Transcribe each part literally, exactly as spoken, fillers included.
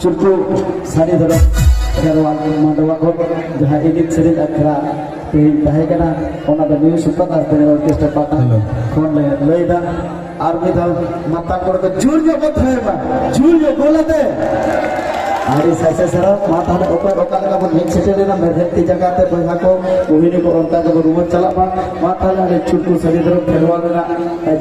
ᱪᱩᱨᱠᱩ ᱥᱟᱹᱨᱤ ᱫᱷᱚᱨᱚᱢ ᱠᱷᱮᱨᱣᱟᱞ ᱢᱟᱰᱣᱟ ᱠᱷᱚᱱ ᱡᱟᱦᱟᱸ ᱮᱱᱮᱡ ᱥᱮᱨᱮᱧ ᱟᱠᱷᱲᱟ ᱛᱮᱦᱮᱧ ᱛᱟᱦᱮᱸ ᱠᱟᱱᱟ, ᱚᱱᱟ ᱫᱚ ᱱᱤᱭᱩ ᱥᱩᱯᱟᱨ ᱨᱟᱡᱽᱫᱷᱟᱱᱤ ᱚᱨᱠᱮᱥᱴᱨᱟ ᱯᱟᱦᱴᱟ ᱠᱷᱚᱱ ᱞᱮ ᱞᱟᱹᱭᱫᱟ᱾ ᱟᱨ ᱢᱤᱫ ᱫᱷᱟᱣ ᱢᱟᱛᱟᱞ ᱠᱚᱲᱟ ᱠᱚ ᱡᱳᱨ ᱧᱚᱜ ᱵᱚᱱ ᱛᱷᱟᱭᱚ ᱢᱟ, ᱡᱳᱨ ᱧᱚᱜ ᱜᱳᱞ ᱟᱛᱮ᱾ ᱟᱹᱰᱤ ᱥᱟᱭ ᱥᱟᱭ ᱥᱟᱨᱦᱟᱣ᱾ ᱢᱟ ᱛᱟᱦᱞᱮ ᱚᱠᱚᱭ ᱚᱠᱟ ᱞᱮᱠᱟ ᱵᱚᱱ ᱦᱮᱡ ᱥᱮᱴᱮᱨ ᱮᱱᱟ ᱢᱮᱲᱦᱮᱫ ᱛᱤ ᱡᱟᱸᱜᱟ ᱛᱮ ᱵᱚᱭᱦᱟ ᱠᱚ, ᱵᱩᱦᱤᱱᱤ ᱠᱚ, ᱚᱱᱠᱟ ᱜᱮᱵᱚᱱ ᱨᱩᱣᱟᱹᱲ ᱪᱟᱞᱟᱜ ᱢᱟ᱾ ᱢᱟ ᱛᱟᱦᱞᱮ ᱟᱞᱮ ᱪᱩᱨᱠᱩ ᱥᱟᱹᱨᱤ ᱫᱷᱚᱨᱚᱢ ᱠᱷᱮᱨᱣᱟᱞ ᱨᱮᱱᱟᱜ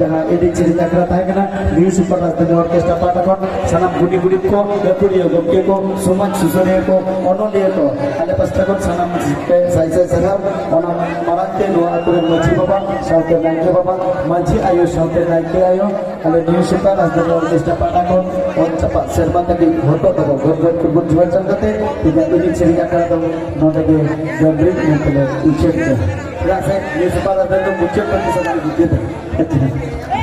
ᱡᱟᱦᱟᱸ ᱮᱱᱮᱡ ᱥᱮᱨᱮᱧ ᱟᱠᱷᱲᱟ ᱛᱟᱦᱮᱸ ᱠᱟᱱᱟ, ᱱᱤᱭᱩ ᱥᱩᱯᱟᱨ ᱨᱟᱡᱽᱫᱷᱟᱱᱤ ᱚᱨᱠᱮᱥᱴᱨᱟ ᱯᱟᱦᱴᱟ ᱠᱷᱚᱱ ᱥᱟᱱᱟᱢ ᱜᱩᱱᱤ ᱜᱩᱨᱤᱵ ᱠᱚ, ᱜᱟᱹᱠᱷᱩᱲᱤᱭᱟᱹ ᱜᱚᱢᱠᱮ ᱠᱚ, ᱥᱚᱢᱟᱡᱽ ᱥᱩᱥᱟᱹᱨᱤᱭᱟᱹ ᱠᱚ, ᱚᱱᱚᱞᱤᱭᱟᱹ ᱠᱚ, ᱟᱞᱮ ᱯᱟᱥᱴᱟ ᱠᱷᱚᱱ ᱥᱟᱱᱟᱢ ᱯᱮ ᱥᱟᱭ ᱥᱟᱭ ᱥᱟᱨᱦᱟᱣ᱾ ᱚᱱᱟ ᱢᱟᱲᱟᱝ ᱛᱮ ᱱᱚᱣᱟ ᱟᱹᱛᱩ ᱨᱮᱱ ᱢᱟᱹᱡᱷᱤ ᱵᱟᱵᱟ ᱥᱟᱶᱛᱮ ᱱᱟᱭᱠᱮ ᱵᱟᱵᱟ, ᱢᱟᱹᱡᱷᱤ ᱟᱭᱳ ᱥᱟᱶᱛᱮ ᱱᱟᱭᱠᱮ ᱟᱭᱳ, ᱟᱞᱮ ᱱᱤᱭᱩ ᱥᱩᱯᱟᱨ ᱨᱟᱡᱽᱫᱷᱟᱱᱤ ᱚᱨᱠᱮᱥᱴᱨᱟ ᱯᱟᱦᱴᱟ ᱠᱷᱚᱱ ᱚᱛ ᱪᱟᱯᱟᱫ ᱥᱮᱨᱢᱟ ᱛᱟᱹᱠᱤᱱ ᱦᱚᱴᱚᱜ ᱛᱟᱠᱚ ᱜᱚᱰ ᱜᱚᱰ ᱠᱚ ᱵᱩᱱ ᱡᱚᱦᱟᱨ ᱪᱟᱞ ᱠᱟᱛᱮ ᱛᱮᱦᱮᱧᱟᱜ ᱮᱱᱮᱡ ᱥᱮᱨᱮᱧ ᱟᱠᱷᱲᱟ ᱫᱚ ᱱᱚᱰᱮ ᱜᱮ ᱰᱟᱹᱝᱨᱤ ᱢᱮᱱᱛᱮ ᱞᱮ ᱩᱪᱟᱹᱲ ᱠᱮᱫᱟ᱾ ᱪᱮᱫᱟᱜ ᱥᱮ ᱱᱤᱭᱩ ᱥᱩᱯᱟᱨ ᱨᱟᱡᱽᱫᱷᱟᱱᱤ ᱫᱚ ᱢᱩᱪᱟᱹᱫ ᱠᱟᱛᱮ ᱥᱟᱱᱟᱢ ᱜᱤᱫᱽᱨᱟᱹ ᱫᱚ